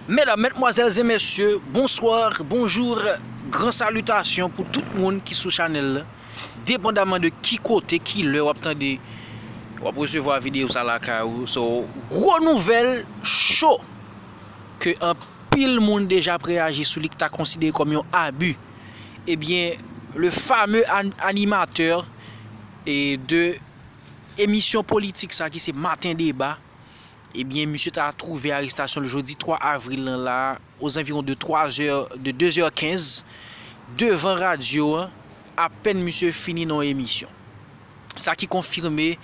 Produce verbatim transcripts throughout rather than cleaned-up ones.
Medam, medmwazèl e mesye, bonswa, bonjou, gran salitasyon pou tout moun ki sou chanèl la. Depandaman de ki kote, ki lè w ap tande, w ap resevwa videyo sa lakay ou. So, gwo nouvèl cho ke anpil moun deja ap reyaji sou li, ki ta konsidere kòm yon abi. Ebyen, le fameux an-, animatè e de emisyon politik sa ki se Maten Deba, ebyen, misye ta twouve arestasyon l jodi twa avril lan la, ozanviwon de twa zè, de de zè kenz, devan radyo an, apèn misye fini nan yon emisyon. Sa ki konfime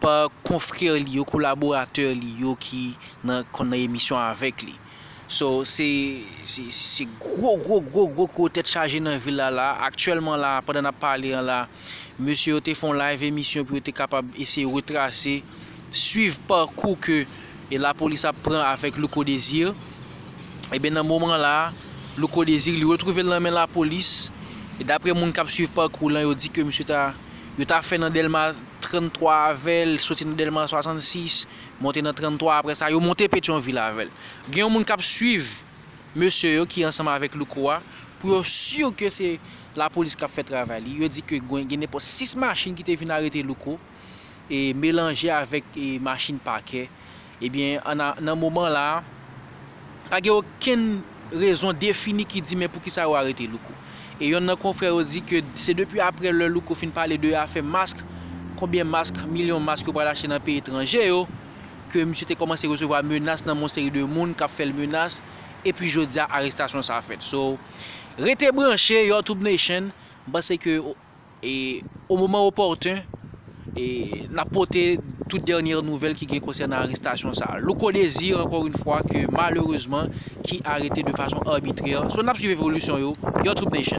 pa konfrè li yo, kolaboratè li yo ki nan, konn nan emisyon avèk li. So, se, se, se gwo, gwo, gwo, gwo, gwo tèt chaje nan vil la, la. Aktyèlman la, pandan n ap pale an la, mesye yo te fè yon live emisyon pou yo te kapab eseye retrase, swiv pakou ke, e, lapolis ap pran avèk Louko Désir. Ebyen, nan moman la, Louko Désir, li retwouve l nan men lapolis. E daprè moun k ap swiv pakou lan, yo di ke misye ta, yo ta fè nan Dèlma tranntwa avè l, soti nan Dèlma swasannsis, monte nan tranntwa, apre sa, yo monte Petyonvil avè l. Gen yon moun k ap swiv mesye yo ki ansanm avèk Louko a, pou yo si ke se lapolis k ap fè travay li. Yo di ke gen, gen nenpòt sis machin ki te vin arete Louko, e melanje avèk, e, machin pakè. Ebyen, an a, nan moman la, pa gen okenn rezon defini ki di men poukisa yo arete Louko. E yonn nan konfrè yo di ke se depi aprè lè Louko fin pale de afè mask, konbyen mask, milyon mask yo pral achte nan peyi etranje yo, ke misye te kòmanse resevwa menas nan yon seri de moun k ap fè l menas, epi jodi a, arestasyon sa fèt. So, rete branche, Your Tube Nation, m panse ke, e, o moman opòten, e, n ap pote tout dènyè nouvèl ki gen konsènan arestasyon sa. Louko Désir, encore une fois, ke malerezman, ki arete de fason arbitrè. So, n ap swiv evolisyon yo, Your Tube Nation.